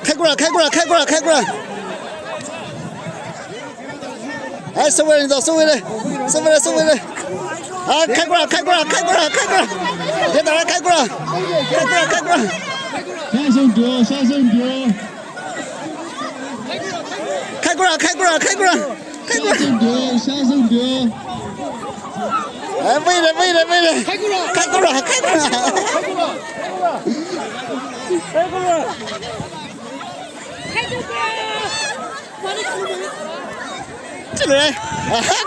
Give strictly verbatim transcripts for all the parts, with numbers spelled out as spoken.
Khaikura, khaikura, khaikura, khaikura. Ai, sawire, sawire, sawire, sawire. Ah, khaikura, khaikura, khaikura, khaikura. Ye dara khaikura. Khaikura, khaikura. Khaikura, khaikura, khaikura. Khaikura. Eh, wait, wait, wait. Khaikura, khaikura. Chile.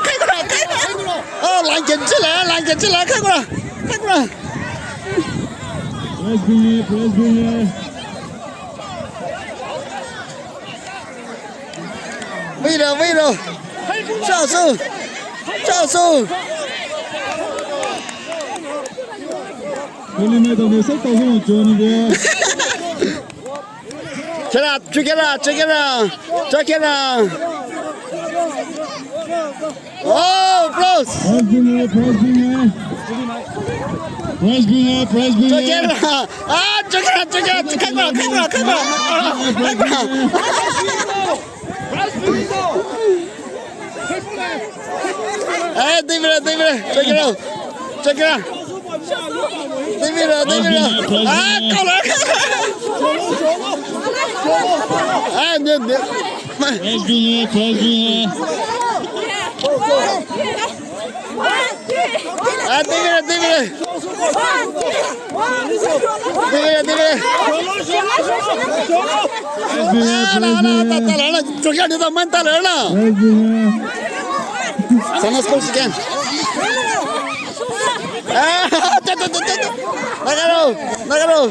Khaikura, khaikura. Oh, line ken chile, line ken chile, khaikura. Khaikura. Press bing, press bing. Wait up, wait up. Chasu. Chasu. Check it out, check it out, check it out, check it out. Oh, close. Press bing, press bing. Press bing, press bing. Check it out. Ah, check it out, check it out. Khaikura, khaikura, khaikura. Ah, khaikura. Eh, David, David, check it out. Check it out. David, David. Ah, color. Ah, no, no. Press bing, press bing. Ah, David, David. David, David. Ah, na, na, na, na, na, na. Check it out, man, na, na. Sana sports again. Ah, ta, ta, ta, ta, ta. Nagaro, Nagaro.